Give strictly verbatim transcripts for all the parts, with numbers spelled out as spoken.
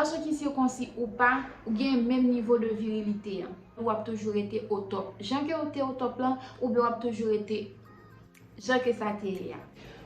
Gason ki sikonsi ou pa, ou gen menm nivo de virilite an. W ap toujou rete o top. Jan ke ou te o top lan, oubyen w ap toujou rete jan ke sa te ye a.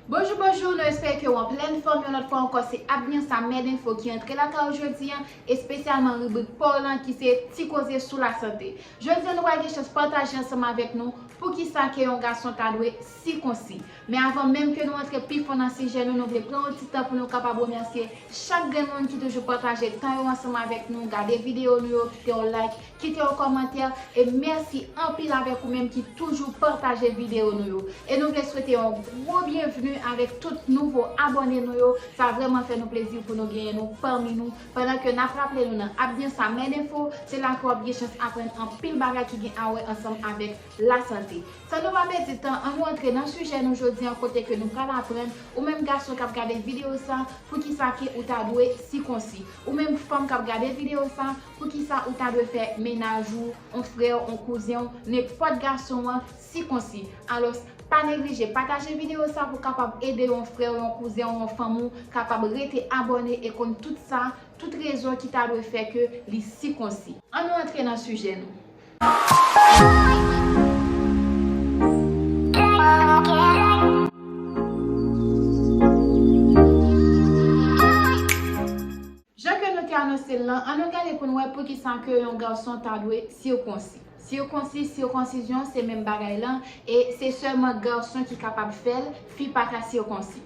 Bonjou, bonjou, nou espere ke w an plèn fòm. Yon lòt fwa ankò, se Abnyansa Med Info ki antre lakay ou jodi an, espesyalman ribrik pa w lan ki se Ti Koze sou Lasante. Jodi an, nou pral gen chans pataje ansanm avèk nou poukisa ke yon gason ta dwe sikonsi. Men avan menm ke nou antre pi fon nan sijè nou, nou vle pran yon ti tan pou nou kapab remèsye chak grenn moun ki toujou pataje tan yo ansanm avèk nou, gade videyo nou yo, kite yon like, kite yon kòmantè, e mèsi anpil avèk ou menm ki toujou pataje videyo nou yo. E nou vle swete yon gwo byenvni avèk tout nouvo abòne nou yo. Sa vrèman fè nou plezi pou nou genyen nou pami nou, pandan ke n ap raple nou nan Abnyansa Med Info, se la ke w ap gen chans aprann anpil bagay ki gen a wè ansanm avèk lasante. San nou pa pèdi tan, ann nou antre nan sijè nou jodi an, kote ke nou pral aprann, ou menm gason k ap gade videyo sa, poukisa ke ou ta dwe sikonsi. Ou menm fanm k ap gade videyo sa, poukisa ou ta dwe fè mennaj ou, yon frè w, yon kouzen w, nenpòt gason an, sikonsi. Alò, pa neglije pataje videyo sa pou kapab ede yon frè w, yon kouzen w, yon fanm ou kapab rete abòne e konn tout sa, tout rezon ki ta dwe fè ke li sikonsi. Ann nou antre nan sijè nou. Jan ke nou te anonse l lan, ann nou gade pou n wè poukisa ke yon gason ta dwe sikonsi. Sikonsi, sikonsizyon, se menm bagay lan, e se sèlman gason ki kapab fè l, fi pa ka sikonsi.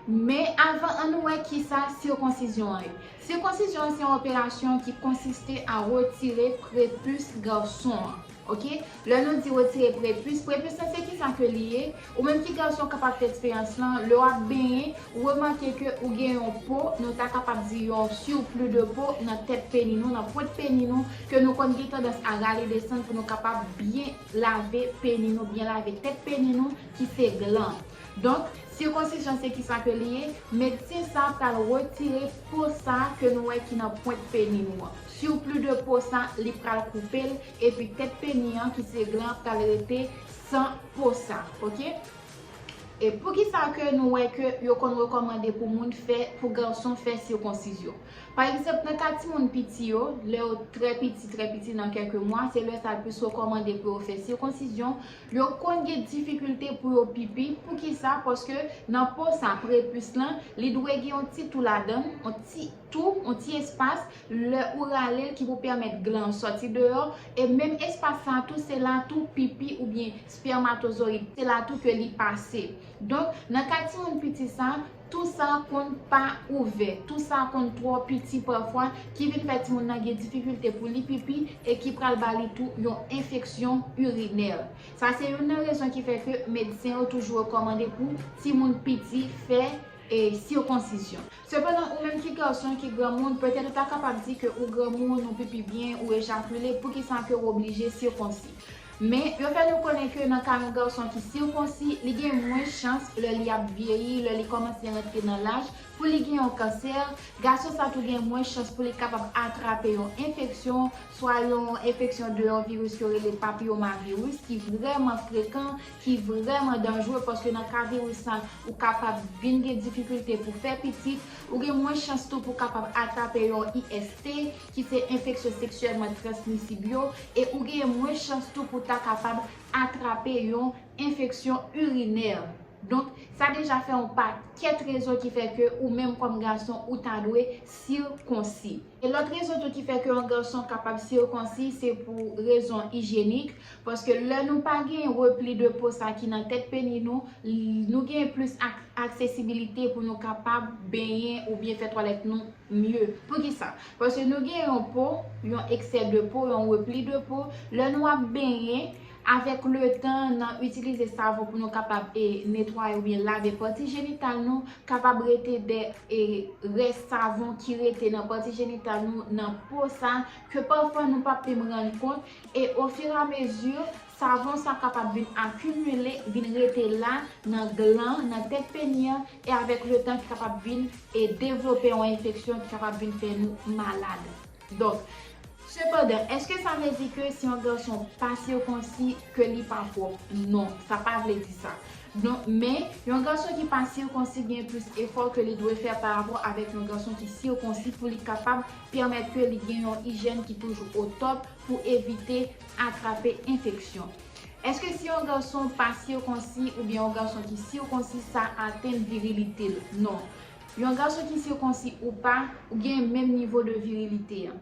Men avan, ann nou wè kisa sikonsizyon an ye. Sikonsizyon an se yon operasyon ki konsiste a retire prepis gason an. Oke? Lè nou di retire prepis, prepis lan se kisa ke li ye? Ou menm ki gason kapab fè eksperyans lan, lè w ap benyen, ou remake ke ou gen yon po, nou ta kapab di yon surplus de po nan tèt peni nou, nan pwent peni nou, ke nou konn gen tandans a rale desann pou nou kapab byen lave peni nou, byen lave tèt peni nou, ki se glan. Donk, sikonsizyon se kisa ke li ye? Medsen sa pral retire po sa ke nou wè ki nan pwent peni nou an. Surplus de po sa, li pral koupe l, epi tèt peni an, ki se glan an, pral rete san po sa, oke? E poukisa ke nou wè ke yo konn rekòmande pou moun fè, pou gason fè sikonsizyon? Pa egzanp, nan ka timoun piti yo, lè yo trè piti, trè piti, nan kèlke mwa, se lè sa l plis rekòmande pou yo fè sikonsizyon. Yo konn gen difikilte pou yo pipi. Poukisa? Paske nan po sa, prepis lan, li dwe gen yon ti tou ladan l, yon ti tou, yon ti espas, lè ou rale l ki pou pèmèt glan an sòti deyò, e menm espas sa a tou, se la tou pipi oubyen spèmatozoyid, se la tou ke li pase. Donk, nan ka timoun piti sa, tou sa konn pa ouvè, tou sa konn twò piti pafwa, ki vin fè timoun nan gen difikilte pou li pipi e ki pral ba li tou yon enfeksyon irinè. Sa se youn nan rezon ki fè ke medsen yo toujou rekòmande pou timoun piti fè, e, sikonsizyon. Sepandan, ou menm ki gason, ki granmoun, petèt ou ta kapab di ke ou granmoun, ou pipi byen, ou ejakile, poukisa ke w oblije sikonsi? Men, yo fè nou konnen ke nan ka yon gason ki sikonsi, li gen mwens chans lè li ap vyeyi, lè li kòmanse rantre nan laj, pou li gen yon kansè. Gason sa tou gen mwens chans pou li kapab atrape yon enfeksyon, swa yon enfeksyon de yon viris yo rele papiyomaviris, ki vrèman frekan, ki vrèman danjere, paske nan ka viris sa, ou kapab vin gen difikilte pou fè pitit, ou gen mwens chans tou pou kapab atrape yon I S T, ki se enfeksyon seksyèlman transmisib yo, e ou gen mwens chans tou pou ta kapab atrape yon enfeksyon irinè. Donk, sa deja fè yon pakèt rezon ki fè ke ou menm kòm gason, ou ta dwe sikonsi. E lòt rezon tou ki fè ke yon gason kapab sikonsi, se pou rezon ijyenik, paske lè nou pa gen repli de po sa ki nan tèt peni nou, l-, nou gen plis ak-, aksesibilite pou nou kapab benyen oubyen fè twalèt nou mye. Poukisa? Paske nou gen yon po, yon eksè de po, yon repli de po. Lè nou ap benyen, avèk letan, nan itilize savon pou nou kapab, e, netwaye oubyen lave pati jenital nou, kapab rete de, e, rès savon ki rete nan pati jenital nou, nan po sa, ke pafwa nou p ap menm rann kont, e ofiramezi, savon sa kapab vin akimile, vin rete la nan glan, nan tèt peni an, e avèk letan ki kapab vin, e devlope yon enfeksyon ki kapab vin fè nou malad. Donk, sepandan, èske sa vle di ke si yon gason pa sikonsi, ke li pa pwòp? Non, sa pa vle di sa. Donk, men, yon gason ki pa sikonsi gen plis efò ke li dwe fè pa rapò avèk yon gason ki sikonsi pou li kapab pèmèt ke li gen yon ijèn ki toujou o top pou evite atrape enfeksyon. Èske si yon gason pa sikonsi oubyen yon gason ki sikonsi, sa atenn virilite l? Non. Yon gason ki sikonsi ou pa, ou gen menm nivo de virilite an.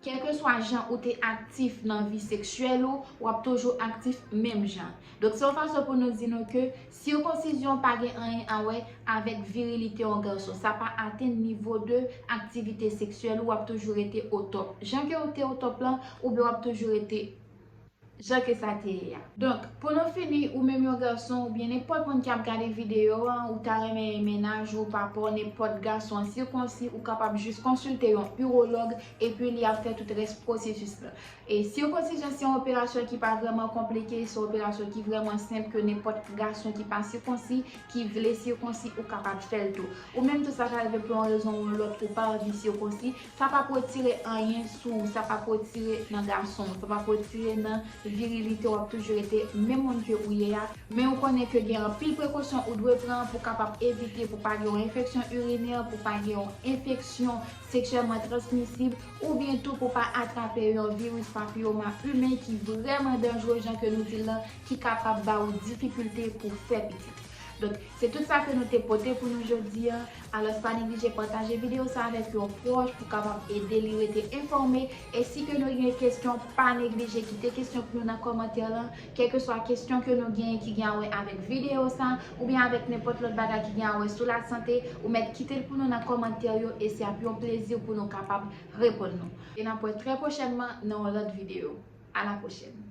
Kèlkeswa jan ou te aktif nan vi seksyèl ou, w ap toujou aktif menm jan. Donk, se yon fason pou nou di nou ke sikonsizyon pa gen anyen a wè avèk virilite yon gason. Sa pa atenn nivo de aktivite seksyèl ou, w ap toujou rete o top. Jan ke ou te o top lan, oubyen w ap toujou rete jan ke sa te ye a. Donk, pou nou fini, ou menm yon gason oubyen nenpòt moun ki ap gade videyo an, ou ta renmen mennaj ou pa pa nenpòt gason an sikonsi, ou kapab jis konsilte yon iwològ epi li ap fè tout rès pwosesis la. E sikonsizyon se yon operasyon ki pa vrèman konplike, se yon operasyon ki vrèman senp ke nenpòt gason ki pa sikonsi, ki vle sikonsi, ou kapab fè l tou. Ou menm tou sa ka rive pou yon rezon ou yon lòt ou pa anvi sikonsi, sa p ap retire anyen sou ou, sa p ap retire nan gason w, sa p ap retire nan virilite w, w ap toujou rete menm moun ke ou ye a. Men ou konnen ke gen anpil prekosyon ou dwe pran pou kapab evite pou pa gen yon enfeksyon irinè, pou pa gen yon enfeksyon seksyèlman transmisib, oubyen tou pou pa atrape yon viris papiyoma imen ki vrèman danjere jan ke nou di l lan, ki kapab ba ou difikilte pou fè pitit. Donk, se tout sa ke nou te pote pou nou jodi a. Alò, pa neglije pataje videyo sa avèk yon pwòch pou kapab ede li rete enfòme. E si ke nou gen kesyon, pa neglije kite kesyon pou nou nan kòmantè lan. Kèlkeswa kesyon ke nou gen ki gen a wè avèk videyo sa, oubyen avèk nenpòt lòt bagay ki gen a wè sou lasante, ou mèt kite l pou nou nan kòmantè yo, e se ap yon plezi pou nou kapab reponn nou. E n ap wè trè pwochènman nan yon lòt videyo. A la pwochèn.